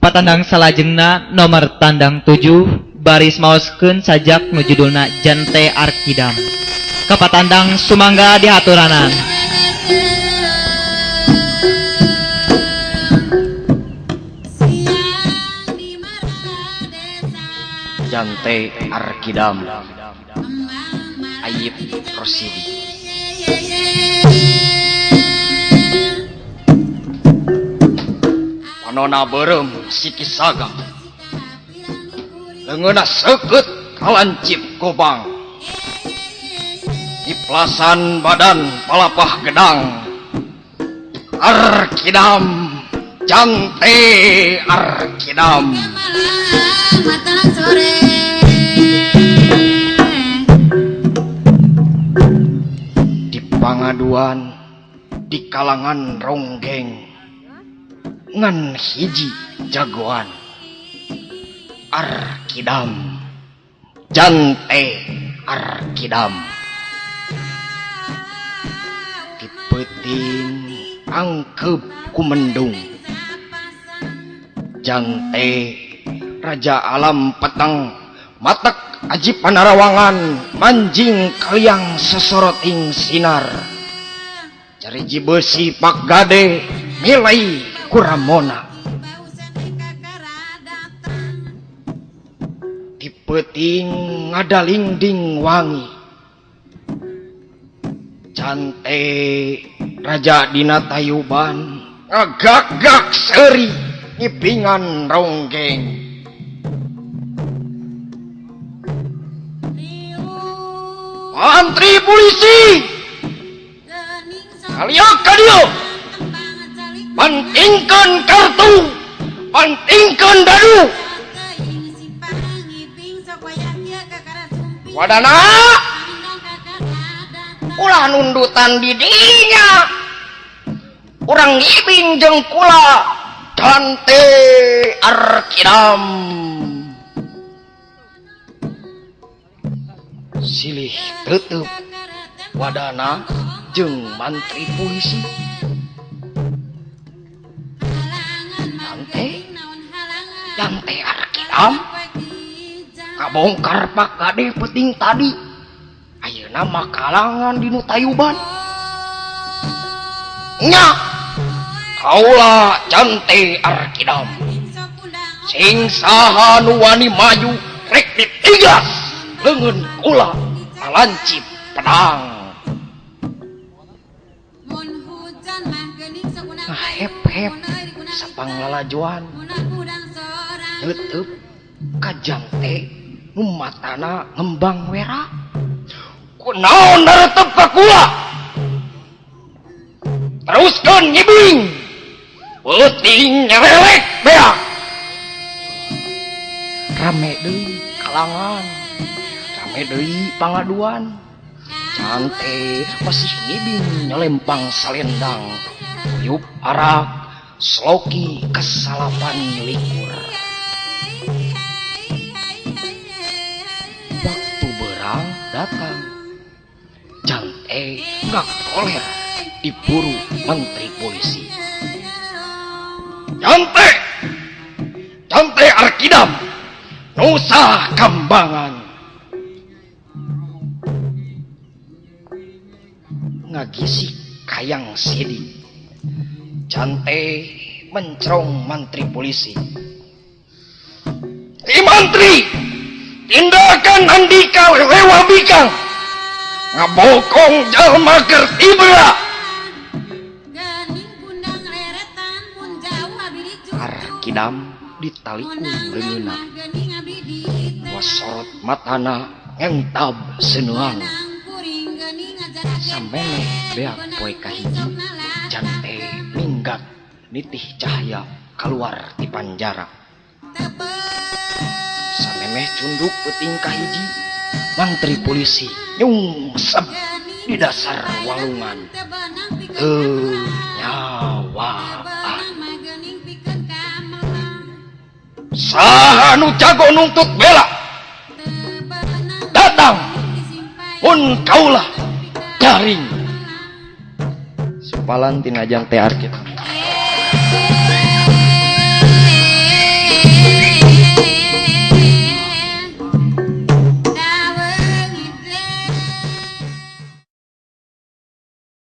Patandang salajengna nomor tandang 7 baris maoskeun sajak nu judulna Jante Arkidam. Ka patandang sumangga dihaturanan. Jante Arkidam, Ayib Rosidi. Panona beureum siki saga, leungeunna seukeut kalancip gobang, diplasan badan palapah gedang. Arkidam, Jante Arkidam. Di pangaduan di kalangan ronggeng ngan hiji jagoan. Arkidam, Jante Arkidam. Di peuting angkeup kumendung, Jante raja alam peteng, matek aji panarawangan, manjing kaliang sesoroting sinar. Cariji besi pak gade milai kuramona. Di peuting ngadalingding wangi, Jante raja dina tayuban, ngagak-gak seuri ngipingan ronggeng. Mantri polisi, kalian kadieu, pantingkeun kartu, pantingkeun dadu. Wadana, ulah nundutan didinya, urang ngibing jeung kula Jante Arkidam. Silih tetep wadana jeung mantri polisi. Jante, Jante Arkidam kabongkar Pak Gade peuting tadi. Ayeuna mah kalangan dinu tayuban. Nya, kaula Jante Arkidam. Sing saha nu wani maju rek ditigas leungeun kula alancip pedang. Ngahep-hep sapang lalajoan tetep ka Jante nu matana ngembang wera. Kunaon daretep ka kula? Teruskeun ngibing, peuting nyerelek beak. Rame deui kalangan, rame deui pangaduan. Jante masih ngibing nyelempang salendang, yuk arak sloki kesalapan likur. Waktu berang datang, Jante ngakoler diburu menteri polisi. Jante, Jante Arkidam, Nusa Kambangan. Ngagisik kayang sidi, Jante mencrong mantri polisi. I mantri, tindakan andika lewa bikang, ngabokong jalma keur tibra. Arkidam ditalikung leungeunna, wasorot matana ngentab seuneang. Samene beak poe kahiji, Jante minggat nitih cahaya keluar ti panjara. Samemeh cunduk peuting kahiji, mantri polisi nyungsep di dasar walungan. Teu nyawaan. Saha nu jago nuntut bela? Datang mun kaulah garing. Supalan tina Jante Arkidam.